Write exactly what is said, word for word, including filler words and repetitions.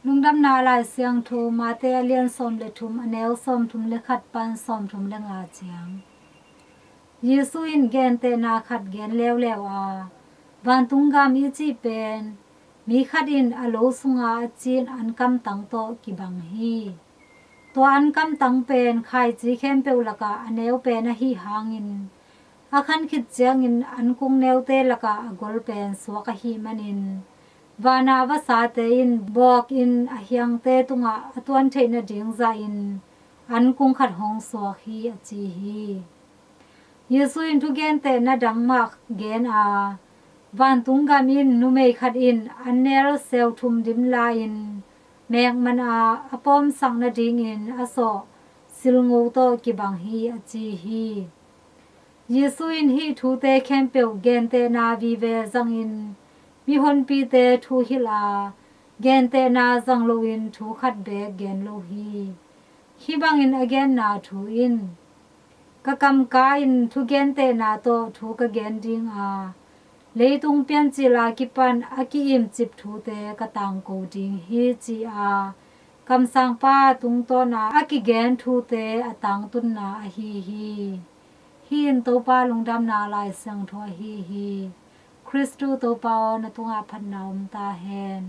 Lungdamna Lai Siangtho Mate a lian sawm le thum, a neu sawm thum le khat pan sawm thum le nga ciang. Jesu in gentehna khat gen leuleu a, vantung gam i cih pen mi khat in a lo sunga a cin an kamtang tawh kibang hi. Tua an kamtang pen khaici khempeuh lakah a neu pen ahi hangin, a khan khit ciangin an kung neute lakah a gol pen suak ahi manin, vana vasate in bawkin a hiangte tungah a tuan theih nading zahin an kung khat hong suak hi, a ci hi. Jesu in thugentehna dang mah gen a, vantung gam in numei khat in an nel seu thum dim la-in, mek man a a pawmsak nadingin a sawh silngo tawh kibang hi, a ci hi. Jesu in hih thute khempeuh gentehna vive zangin mihonpite thu hilh a, gentehna zang loin thu khat beek gen lo hi. Hih bangin a genna thu in, ka kamka in thugentehna tawh thu ka gen ding a, leitung piancil a kipan a ki-imcip thute ka tangko ding hi, ci a, kamsangpa tungtawna a kigen thute a tangtunna ahi hi. Hih in Topa Lungdamna Lai Siangtho ahi hi. Khristu Topa aw, na tungah phatna om ta hen.